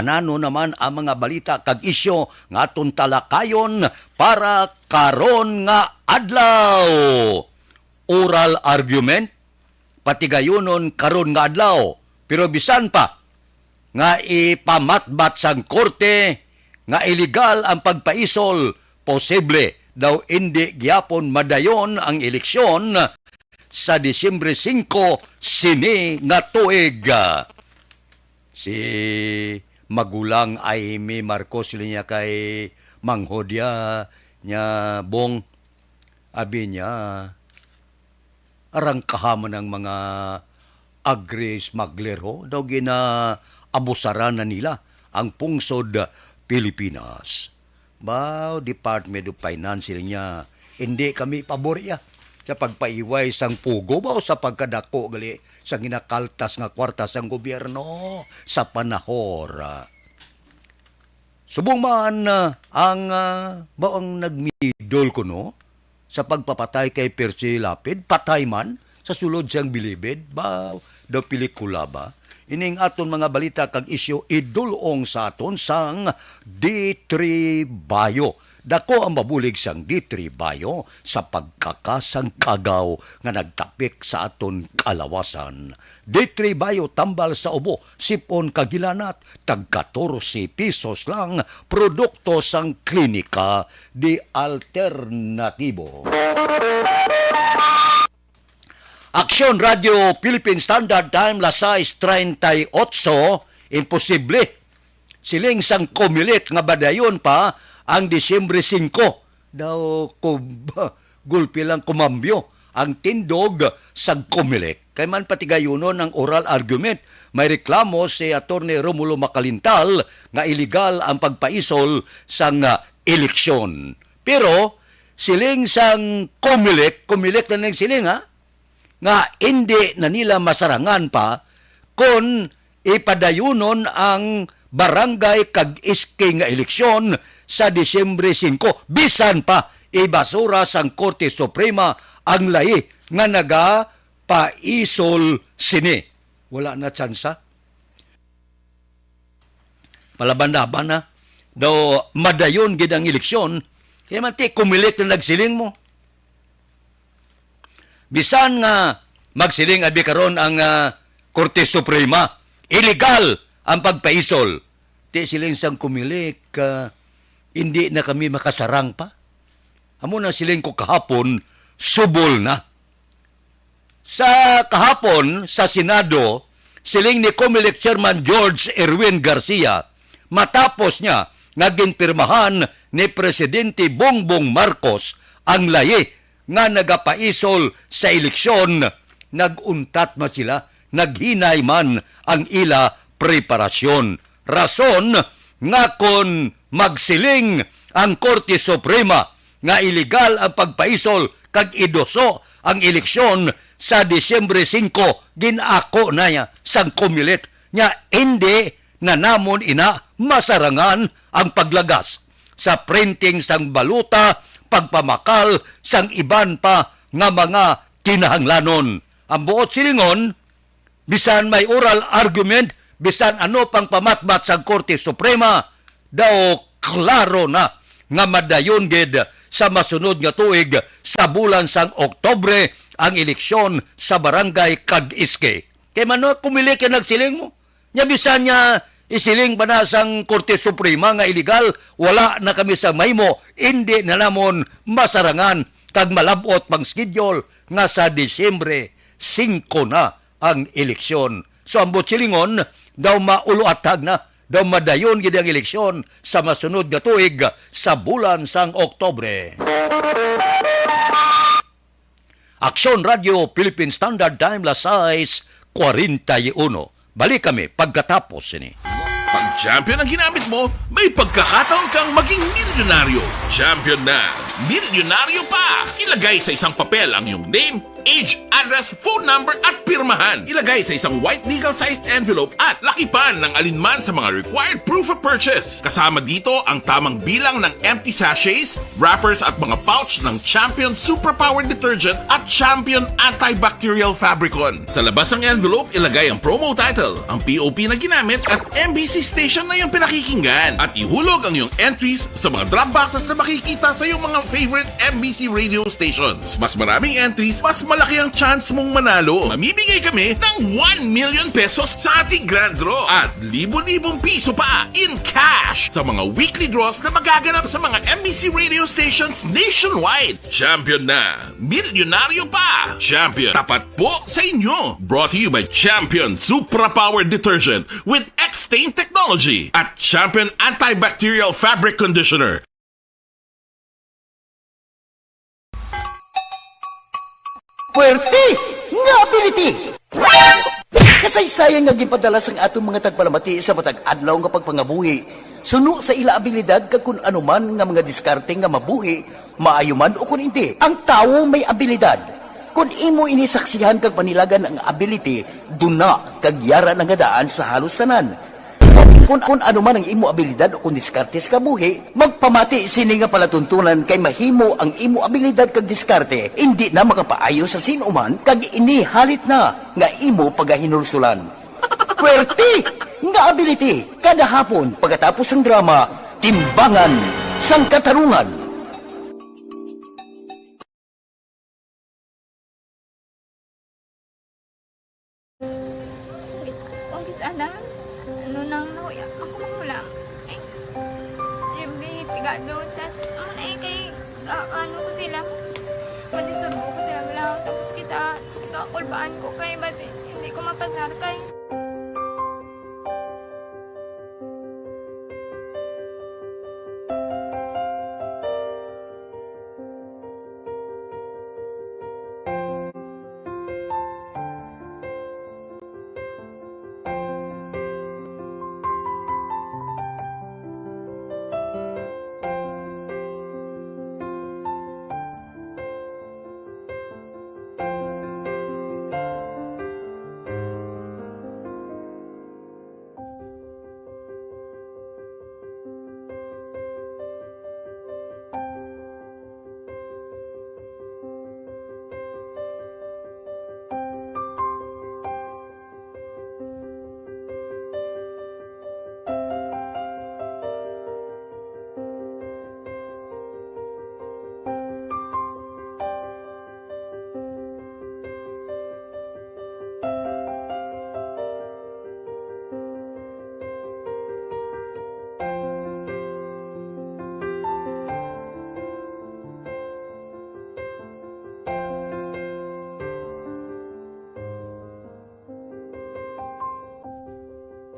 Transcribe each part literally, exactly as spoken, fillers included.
Ano naman ang mga balita kag isyu nga aton talakayon para karon nga adlaw? Oral argument, patigayunon karon nga adlaw. Pero bisan pa nga ipamatbat sang korte nga iligal ang pagpaisol, posible daw indi gyapon madayon ang eleksyon sa Disyembre singko sini nga tuig. Si magulang Imee Marcos, sila niya kay Mang Hodya niya, Bong, abi niya, arangkahaman ang mga agri-smuggler, ho, daw ginaabusaran na nila ang pungsod Pilipinas. Bao, Department of Finance, sila niya, hindi kami pabor iya sa pagpaiway sang pugo, bao, sa pagkadako gali sa ginakaltas nga kwarta sang gobyerno sa panahor. Subong man, ah, ang, ah, bao, ang nagmidol kuno sa pagpapatay kay Percy Lapid, patay man sa sulod siyang bilibid, bao, daw pelikula ba? Ining aton mga balita kag isyu idulong sa aton sang D three Bio. Dako ang mabulig sang D three Bio sa pagkakasangkagaw nga nagtapik sa aton kalawasan. D three Bio, tambal sa ubo, sipon kag hilanat, tag katorse pesos lang, produkto sang Klinika de Alternatibo. Aksyon Radio Philippine Standard Time, las sais treinta y ocho, imposible. Siling sang Comelec nga madayon pa ang Disyembre singko. Daw kub-, gulpi lang kumambyo ang tindog sang Comelec. Kay man patigayunon ang oral argument, may reklamo si Attorney Romulo Macalintal nga iligal ang pagpaisol sang, ah, eleksyon. Pero siling sang Comelec, Comelec na ning siling, ha, nga indi na nila masarangan pa kon ipadayunon ang barangay kag S K nga eleksyon sa Disyembre singko, bisan pa ibasura sang Korte Suprema ang layi nga nagapaisol sini. Wala na tsansa. Palaban-laban na. Daw madayon gid ang eleksyon. Kaya man, ti, Comelec na nagsiling mo. Bisan nga magsiling abi karon ang, ah, Korte Suprema, illegal ang pagpaisol. Ti, siling sang Comelec, ah, hindi na kami makasarang pa. Amo na siling ko kahapon, subol na. Sa kahapon, sa Senado, siling ni Comelec Chairman George Erwin Garcia, matapos niya nga ginpirmahan ni Presidente Bongbong Marcos ang layi nga nagapaisol sa eleksyon, nag-untat man sila, naghinay man ang ila preparasyon. Rason nga kon magsiling ang Korte Suprema nga iligal ang pagpaisol kag iduso ang eleksyon sa Disyembre singko, gin-ako na niya sang Comelec, nya indi na namon ina masarangan ang paglagas sa printing sang balota, pagpamakal sang iban pa nga mga kinahanglanon. Ang buot silingon, bisan may oral argument, bisan ano pang pamatbat sang Korte Suprema, daw klaro na nga madayon gid sa masunod nga tuig sa bulan sang Oktubre ang eleksyon sa barangay kag S K. Kay man, no, Comelec ang nagsiling mo. Nya bisan niya isiling pa na sang Korte Suprema nga illegal, wala na kami sa mahimo, indi na namon masarangan kag malab-ot pang schedule nga sa Disyembre singko na ang eleksyon. So, ang buot silingon, daw mauluatag na, daw madayon gid ang eleksyon sa masunod nga tuig sa bulan sang Oktubre. Aksyon Radio Philippine Standard Time, las sais kwarenta y uno. Balik kami pagkatapos sini. Pag champion ang ginamit mo, may pagkakataon kang maging milyonaryo. Champion na, milyonaryo pa! Ilagay sa isang papel ang iyong name, Age, address, phone number at pirmahan. Ilagay sa isang white legal-sized envelope at lakipan ng alinman sa mga required proof of purchase. Kasama dito ang tamang bilang ng empty sachets, wrappers at mga pouch ng Champion Superpower Detergent at Champion Antibacterial Fabricon. Sa labas ng envelope, ilagay ang promo title, ang P O P na ginamit at M B C station na iyong pinakikinggan. At ihulog ang iyong entries sa mga drop boxes na makikita sa iyong mga favorite M B C radio stations. Mas maraming entries, mas malaki ang chance mong manalo. Mamimigay kami ng one million pesos sa ating grand draw at libo-libong piso pa in cash sa mga weekly draws na magaganap sa mga M B C radio stations nationwide. Champion na! Milyonaryo pa! Champion, tapat po sa inyo! Brought to you by Champion Supra Power Detergent with X-Stain Technology at Champion Antibacterial Fabric Conditioner. Puwerte nga ability! Kasaysayan nga ginpadala sang aton mga tagpalamati sa matag adlaw nga pagpangabuhi, suno sa ila abilidad kag kun ano man nga mga diskarte nga mabuhi, maayo man o kun indi. Ang tawo may abilidad. Kun imo ini saksihan kag panilagan ang ability, duna kag yara na nga daan sa halos tanan. Kun, kun ano man ang imo abilidad o kun diskarte sa kabuhi, magpamati sini nga palatuntunan kay mahimo ang imo abilidad kag diskarte indi na makapaayo sa sin-o man kag ini halit na nga imo pagahinulsulan. Puwerte nga ability kada hapon pagkatapos sang drama, Timbangan sang Katarungan. Kung kis-a na, ano nang nahuya, ako mahulam. Ay, every pigado, tas, ano na eh, kay, ah, ano ko sila, madisurbo ko sila, wala, tapos kita, kakulbaan ko kay, basi, hindi ko mapasar kay.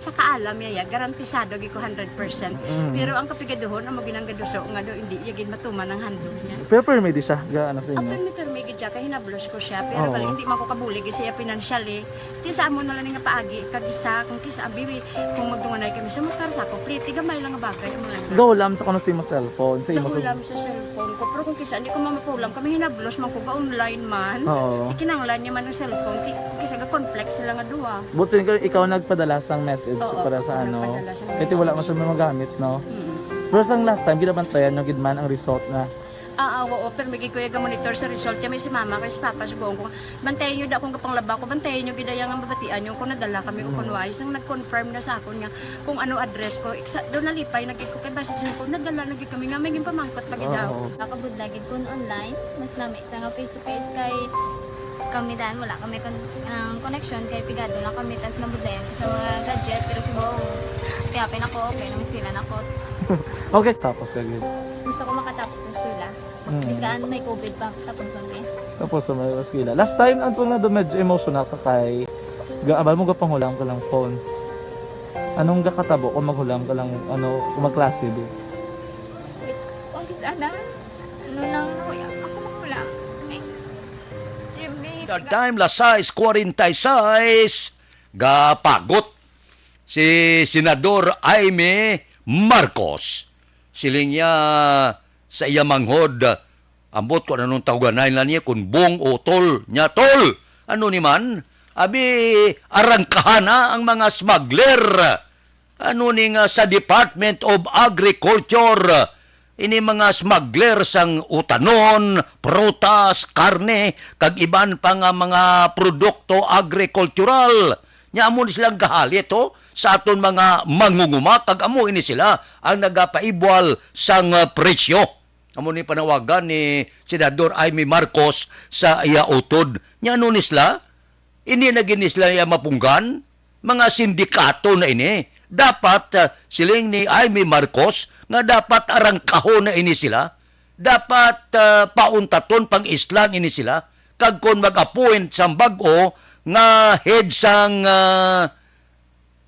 Sa kaalam niya, ya, garantisado gid ko hundred percent. Mm. Pero ang kapigaduhon, amo ginanggaduso nga daw hindi iya gid matuman ang handog niya. Pero permi di siya, ga, ano sa inyo? Permi, permi gid siya, kay hinablos ko siya. Pero Oo. Bali, hindi man ko kabulig siya financially. Ti sa amo na lang nga paagi, kag isa, kung kisa, abi, kung magdunganay kami sa motor, sa ako, pliti, gamay lang nga bagay, amo lang. Gahulam sa kuno sa imo cellphone, sa imo sub- Gahulam sa cellphone ko, pero kung kisa, hindi ko mamapulam, kami hinablos man ko, ga-online man. Oo. Ikinanglan niya man ang cellphone, ti, kung kisa, ga-conflict sila nga duha. But so, ikaw, ikaw nagpadala sang message Oo, para sa ako ano? Nagpadala sang Kaya ti wala man message. Siya magamit, no? Mm. Pero sang last time, ginabantayan nyo gid man ang result na Ah, ah, oo, pero may gid ko iya ga-monitor sa result. Kaya may si mama, kay si papa, subuon ko, bantayan nyo da akong gapanglaba ko, bantayan nyo gid ang mabatian nyo kung nadala kami o kung Mm. wais. Nang nag-confirm na sa akon nga kung ano address ko, iksa, doon nalipay na gid ko, kay basi sa ko, nadala na gid kami nga may ginpamangkot pa gid Oo. Ako. Nakabudla gid kun online, mas lami sa nga face to face kay kami dan, wala kami kon-, ang connection kay pigado lang kami, tas nabudlayan ko sa mga gadget, pero subong, piyapin ako, okay, namiskilan ako. Okay, tapos ka gid. Gusto ko makatapos sa eskwela. Mm. Bisan may covid pa, tapos ang eh. Tapos sa may eskwela. Last time, ang tunga do medyo emotional ka kay ga-, abal mo gapanghulam ka lang phone. Anong gakatabo kung maghulam ka lang, ano, kung magklase, di? Kung kis-a na, ano nang nahuya, ako mahulam. Ay, every The time, las sais cuarenta y seis, gapagot si Senador Imee Marcos. Siling niya sa iya manghod, Ambot ko anong tawganay na niya, kung bong o tol. Nya, tol, ano ni man? Abi, arangkahan na ang mga smuggler. Ano ni nga sa Department of Agriculture, ini mga smuggler sang utanon, prutas, karne, kag iban pa nga mga produkto agrikultural. Nya amo ni silang gahalit, oh, sa aton mga mangunguma, kag amo ini sila ang nagapaibwal sang, ah, presyo. Amo ni panawagan ni Senador Imee Marcos sa iya utod. Nya ano ni sila? Ini na gid ni sila iya mapunggan? Mga sindikato na ini. Dapat, ah, siling ni Imee Marcos nga dapat arangkahon na ini sila. Dapat, ah, pauntaton, pang-islan ini sila. Kag kon mag-appoint sang bag-o nga head sang, ah,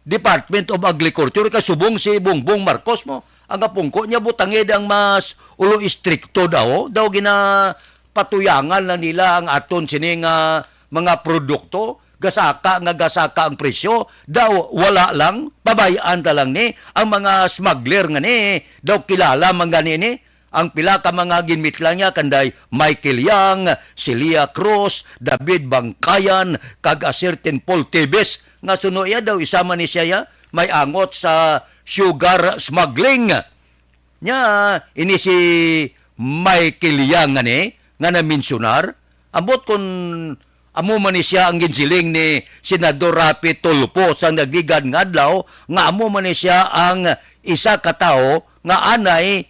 Department of Agriculture, kasubong si Bongbong Marcos mo, ang apungko niya, butangid ang mas ulo istrikto daw, daw ginapatuyangan lang nila ang aton sini nga mga produkto, gasaka nga gasaka ang presyo, daw wala lang, pabayaan ta lang ni ang mga smuggler nga ni, daw kilala man gani ni, ang pila ka mga ginmitla niya, kanday Michael Yang, Celia Cruz, David Bangkayan, kag a certain Paul Tibes, nga suno iya daw, isa man ni siya ya, may angot sa sugar smuggling. Nya, ini si Michael Yang nga ni, nga namensyunar, ambot kun amo man ni siya ang ginsiling ni Senador Raffy Tulfo sang nagligad nga adlaw, nga amo man ni siya ang isa ka tawo nga anay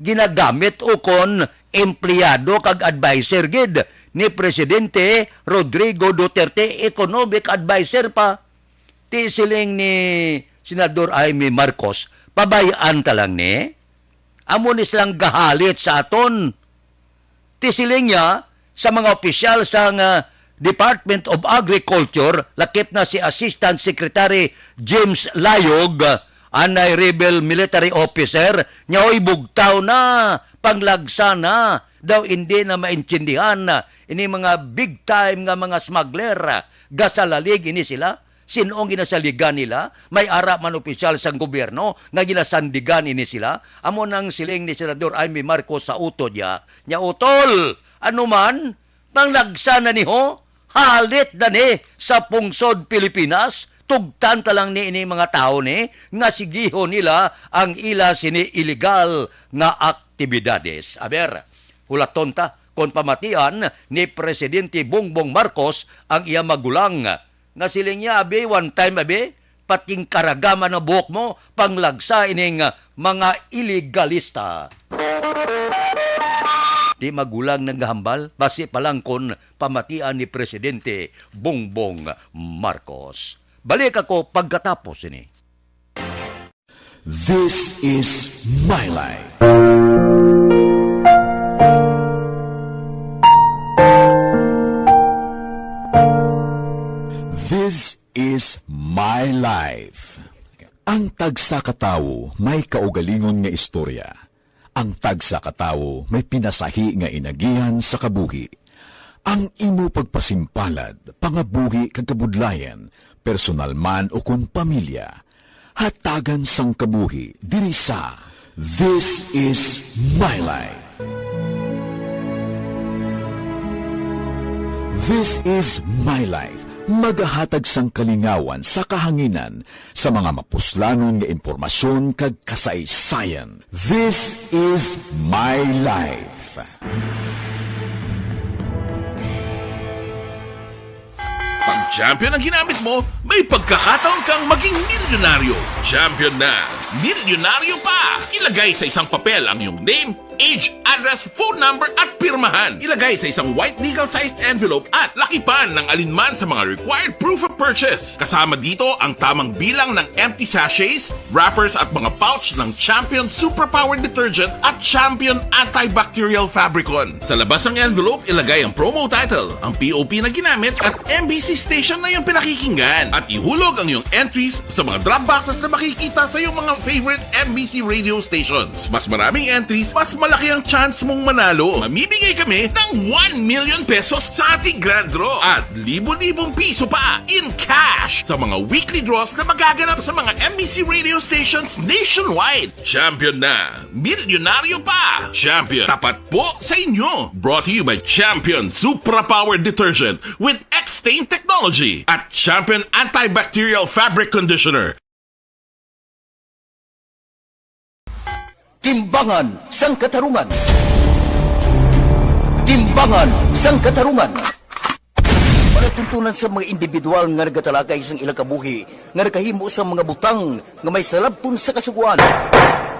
ginagamit ukon empleyado kag adviser gid ni Presidente Rodrigo Duterte, economic adviser pa. Ti siling ni Senador Imee Marcos, pabayaan ta lang ni. Amo ni silang gahalit sa aton. Ti siling niya sa mga opisyal sang, ah, Department of Agriculture, lakip na si Assistant Secretary James Layog, ah, anay rebel military officer, nya, "Oy, bugtaw na, panglagsa na." Daw indi na maintindihan, ah, ini mga big time nga mga smuggler, ah, gasalalig ini sila. Sin-o ang ginasaligan nila? May ara man opisyal sang gobyerno nga ginasandigan ini sila? Amo nang siling ni Senador Imee Marcos sa utod niya. Nya, "Utol, ano man? Panglagsa na ni ho? Halit na ni sa pungsod Pilipinas? Tugtan ta lang ni ini mga tawo ni nga sigihon nila ang ila sini iligal nga aktibidades." Aber, hulaton ta kon pamatian ni Presidente Bongbong Marcos ang iya magulang. Nga siling niya, "Abi, one time, abi, patingkaraga man ang buhok mo, panglagsa ining, ah, mga iligalista." Di magulang nagahambal, basi pa lang kon pamatian ni Presidente Bongbong Marcos. Balik ako pagkatapos ini. This is my life. This is my life. Ang tagsa ka tawo may kaugalingon nga istorya. Ang tagsa ka tawo may pinasahi nga inagihan sa kabuhi. Ang imo pagpasimpalad, pangabuhi kag kabudlayan, personal man o kon pamilya, hatagan sang kabuhi diri sa This Is My Life. This Is My Life, magahatag sang kalingawan sa kahanginan sa mga mapuslanon nga impormasyon kag kasaysayan. This Is My Life. Pag champion ang ginamit mo, may pagkakataon kang maging milyonaryo. Champion na, milyonaryo pa! Ilagay sa isang papel ang iyong name, age, address, phone number, at pirmahan. Ilagay sa isang white legal-sized envelope at lakipan ng alinman sa mga required proof of purchase. Kasama dito ang tamang bilang ng empty sachets, wrappers, at mga pouch ng Champion Superpower Detergent at Champion Antibacterial Fabricon. Sa labas ng envelope, ilagay ang promo title, ang P O P na ginamit, at M B C sticker. station na iyong pinakikinggan at ihulog ang iyong entries sa mga drop boxes na makikita sa iyong mga favorite M B C radio stations. Mas maraming entries, mas malaki ang chance mong manalo. Mamimigay kami ng one million pesos sa ating grand draw at libo-libong piso pa in cash sa mga weekly draws na magaganap sa mga M B C radio stations nationwide. Champion na! Milyonaryo pa! Champion, tapat po sa inyo! Brought to you by Champion Supra Power Detergent with X-Stain Technology at Champion Antibacterial Fabric Conditioner. Timbangan sang Katarungan. Timbangan sang Katarungan. Palatuntunan sa mga individual nga nagatalakay sang ilang kabuhi nga nakahimo sang mga butang nga may salabton sa kasugoan.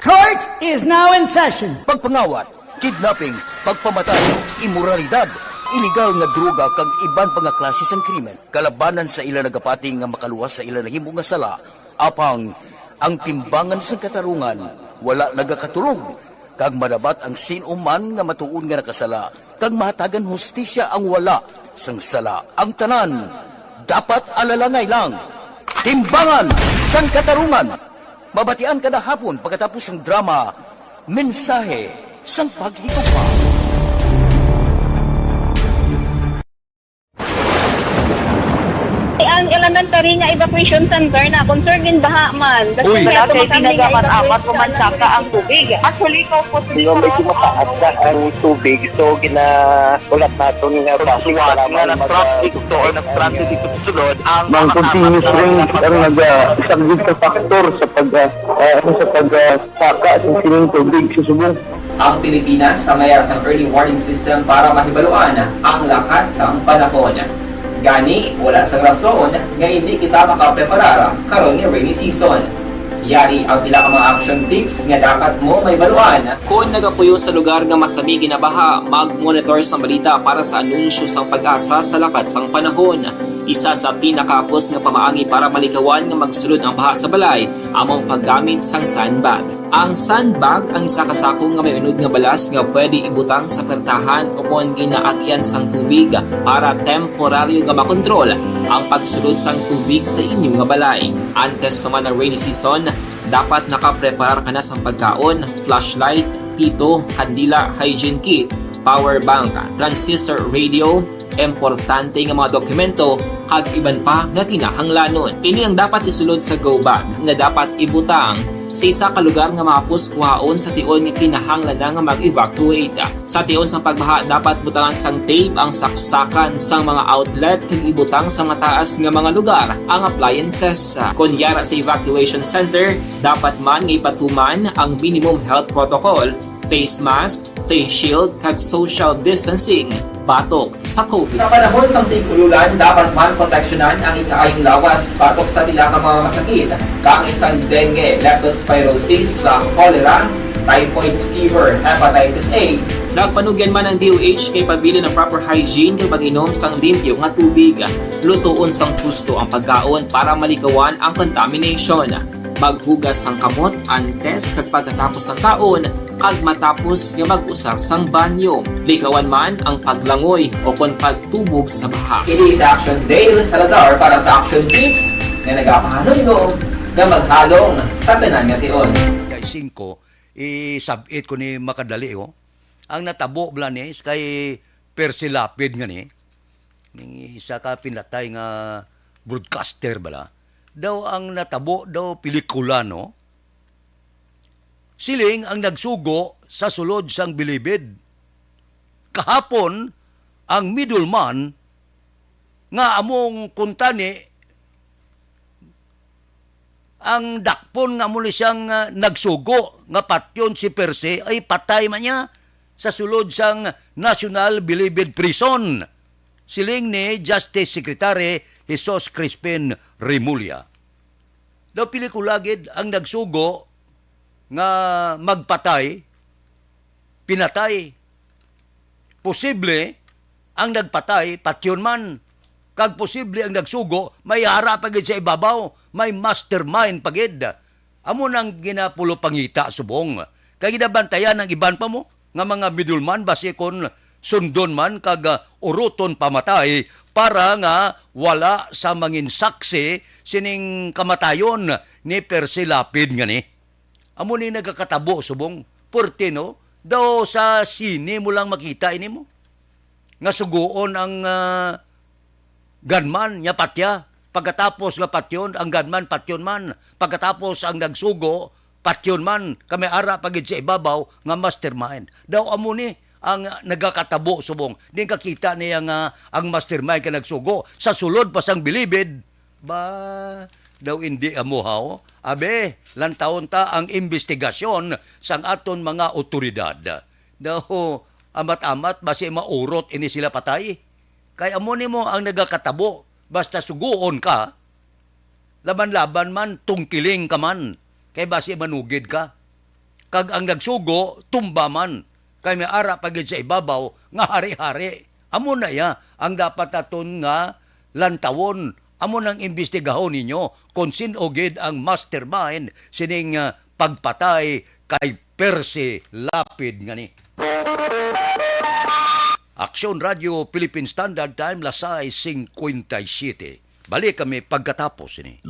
Court is now in session. Pagpangawat, kidnapping, pagpamatay, imoralidad, iligal nga droga kag iban pa nga klase sang krimen kalabanan sa ila nagapati nga makaluwas sa ila nahimo nga sala. Apang ang timbangan sang katarungan wala nagakaturog, kag madapat ang sin-o man nga matuod nga nakasala kag mahatagan hustisya ang wala sang sala. Ang tanan dapat alalangay lang. Timbangan sang Katarungan. Mabatian kada hapon pagkatapos sang drama, Mensahe sang Paghigugma. Ang Elementary nga Evacuation Center na concerned in baha man. Uy. Wala kay tinaga man amat o mansaka ang tubig. Actually, ko po Yung medyo mataas na ang tubig, so ginaulat naton nga Kung suwat nga nag-traffic to or nag-transit dito sa sulod, ang Mang continuous rain ang nag-, ah, isang big factor sa pag, ah, ah, ano, sa pag, ah, saka sa sining tubig sa subong. Ang Pilipinas ang mayara sang early warning system para mahibaluan ang lakat sang panahon. Gani, wala sang rason nga indi kita makapreparar karon nga rainy season. Yari ang pila ka mga action tips nga dapat mo mahibaluan. Kon nagapuyo sa lugar nga masami ginabaha, mag-monitor sang balita para sa anunsyo sang PAGASA sa lakat sang panahon. Isa sa pinakahapos nga pamaagi para malikawan nga magsulod ang baha sa balay amo ang paggamit sang sandbag. Ang sandbag ang isa ka sako nga may unod nga balas nga pwede ibutang sa pertahan o kon ginaagyan sang tubig para temporaryo nga makontrol ang pagsulod sang tubig sa inyo nga balay. Antes pa man ang rainy season, dapat nakapreparar ka na sang pagkaon, flashlight, pito, kandila, hygiene kit, power bank, transistor radio, importante nga mga dokumento, kag iban pa nga kinahanglanon. Ini ang dapat isulod sa go bag nga dapat ibutang sa isa ka lugar nga mahapos kuhaon sa tion nga kinahanglan na nga mag-evacuate. Sa tion sang pagbaha, dapat butangan sang tape ang saksakan sang mga outlet kag ibutang sa mataas nga mga lugar ang appliances. Kon yara sa evacuation center, dapat man nga ipatuman ang minimum health protocol, face mask, face shield, kag social distancing batok sa COVID. Sa panahon sang tig-ululan, dapat man proteksyonan ang ikaayong lawas batok sa pila ka mga masakit, kaangay sang dengue, leptospirosis, sa cholera, typhoid fever, hepatitis A. Nagpanugyan man ang D O H kay pabilin ang proper hygiene kag pag-inom sang limpyo nga tubig. Lutoon sang husto ang pagkaon para malikawan ang contamination. Maghugas sang kamot antes kag pagkatapos sang kaon, kag matapos nga mag-usar sang banyo. Likawan man ang paglangoy o kon pagtubog sa baha. Ini si Action Dale Salazar para sa Action Tips nga nagapahanumdom nga maghalong sa tanan nga tion. Kay singko, isab-it ko ni makadali, oh. Ang natabo bala ni kay Percy Lapid nga ni, ning isa ka pinatay nga broadcaster bala. Daw ang natabo daw pelikula, no? Siling ang nagsugo sa sulod sang bilibid. Kahapon, ang middleman nga among kuntani, ang dakpon nga amo ni siyang, ah, nagsugo nga patyon si Percy ay patay man niya sa sulod sang National Bilibid Prison, siling ni Justice Secretary Jesus Crispin Remulla. Daw pelikula gid ang nagsugo nga magpatay, pinatay. Posible ang nagpatay, patyon man. Kag posible ang nagsugo, may ara pa gid sa ibabaw, may mastermind pa gid. Amo nang ginapulopangita subong. Kay ginabantayan ang iban pa mo nga mga middleman, basi kon sundon man kag, ah, uruton pamatay para nga wala sa mangin saksi sining kamatayon ni Percy Lapid ngani. Amo ni nagakatabo subong, puwerte, no? Daw sa sine mo lang makita ini mo. Nga sugoon ang, ah, gunman, nya patya. Pagkatapos nga patyon, ang gunman patyon man. Pagkatapos ang nagsugo, patyon man. Kami ara pa gid sa ibabaw nga mastermind. Daw amo ni ang nagakatabo subong. Din kakita niya nga ang mastermind ka nagsugo. Sa sulod pa sang bilibid, ba, daw indi amo haw. Abi, lantawon ta ang imbestigasyon sang aton mga awtoridad. Daw, amat-amat, basi maurot ini sila patay. Kay amo nimo ang nagakatabo, basta suguon ka, laban-laban man, tungkiling ka man, kay basi manugid ka. Kag ang nagsugo, tumba man, kay may ara pa gid sa ibabaw nga hari-hari. Amo na iya ang dapat naton nga lantawon. Amo nang imbestigahon ninyo kon sin-o gid ang mastermind sining, ah, pagpatay kay Percy Lapid ngani. Aksyon Radio Philippine Standard Time, las sais singkwenta y siyete. Balik kami pagkatapos ini.